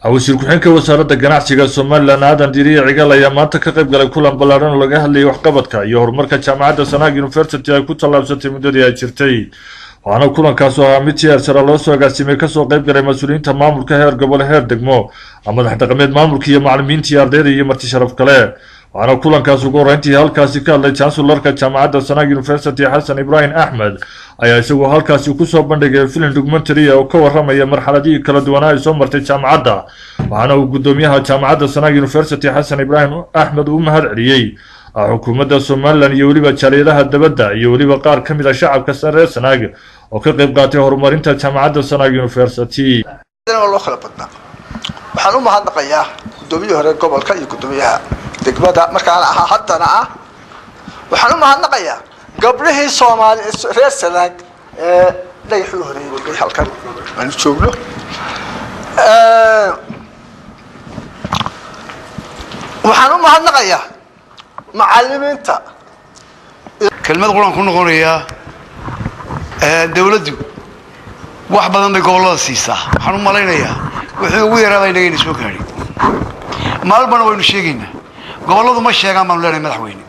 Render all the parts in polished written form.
Wasiir ku-xigeenka Wasaaradda Ganacsiga Somaliland, Aadan Diiriye Cigaal, ayaa maanta ka qayb galay kulan ballaadhan oo laga hadlayay waxqabadka iyo horumarka Jaamacadda Sanaag University ay ku tallaabsatay muddadii ay jirtay. Waxaana kulankaas oo ahaa mid si heersare loo soo agaasimay kasoo qayb galay mas-uuliyiinta maamulka heer gobol, heer degmo, madax dhaqameed, maamulka iyo macalimiinta iyo ardayda iyo marti sharaf kale. Waxaana kulankaas ugu horreyntii halkaasi ka hadlay chancellorka Jaamacadda Sanaag University, Xasan Ibraahim Axmed, ayaa isagoo halkaasi kusoo bandhigay film documentary oo ka warramaya marxaladihii kala duwanaa ay soo martay jaamacadda. Waxaana uu guddoomiyaha Jaamacadda Sanaag University, Xasan Ibraahim Axmed, uu mahad celiyey xukuumadda Somaliland iyo weliba jaaliyadaha dabadda iyo weliba qaar ka mid a shacabka reer Sanaag oo ka qayb qaatay horumarinta Jaamacadda Sanaag University. Loo kala badnaa. Waxaan u mahadnaqayaa guddoomiyihii hore gobolka iyo guddoomiyaha degmada markaana ahaa haddana ah. Waxaan u mahadnaqayaa gabdhihii Soomaali reer Sanaag ee dhagaxii u horeeyay dhigay halkan aanu joogno. Waxaan u mahadnaqayaa macalimiinta. Kelmad quraan ku noqonayaa. Dawladdu wax badan bay gobollada siisaa. Waxaan u malaynayaa wixii ugu yaraaba inagayna soo gaadhin. Maalbana waynu sheegaynaa, gobolladu ma sheegaan baanu leenahay. Madaxweyne,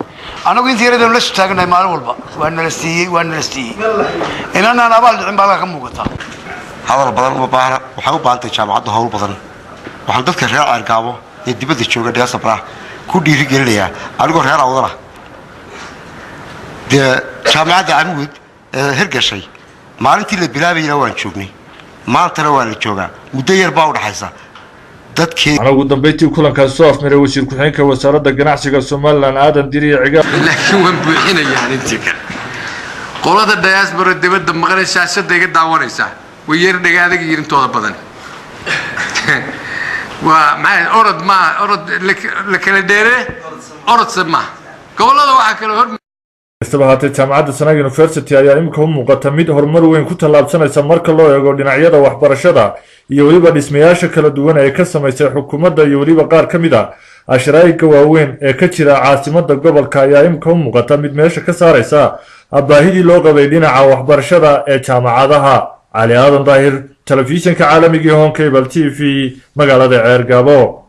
annagu inta yaradaynu la sutaaganahay maalin walba waa nala siiyey, waa nala siiyey, inanaan abaal dhicin baa halkaa ka muuqataa. Hadal badan uma baahna. Waxay u baahan tahay jaamacaddu hawl badan. Waxaan dadka reer Ceergaabo ee dibadda jooga, diaspora, ku dhiirigelinayaa, anigoo reer Awdala, dee Jaamacadda Camuud ee hirgashay maalintii la bilaabayna waan joognay, maantana waa la joogaa, muddo yar baa u dhaxaysa dadkii. Waxaana ugu dambeyntii kulankaasi soo afmiray wasiir ku-xigeenka Wasaaradda Ganacsiga Somaliland, Aadan Diriye Cigaal. Laakiin waan buuxinayaa intii kale. Qolada diaspora dibadda maqan, shaashadda iga daawanaysaa, way yar dhaga adag yihiin intooda badan. Waa maxay? Orod maaha, orod la kala dheere, orodse maaha. Gobollada waxaa kale hor Kastaba haatee, Jaamacadda Sanaag University ayaa imika u muuqata mid horumar weyn ku tallaabsanaysa marka loo eego dhinacyada waxbarashada iyo weliba dhismayaasha kala duwan ee ka samaysay xukuumadda iyo weliba qaar ka mid a asharaa'iga waaweyn ee ka jira caasimada gobolka. Ayaa imika u muuqata mid meesha ka saaraysa baahidii loo qabay dhinaca waxbarashada ee jaamacadaha. Cali Aadan Daahir, telefishinka caalamiga ee Horn Cable TV, magaalada Ceergaabo.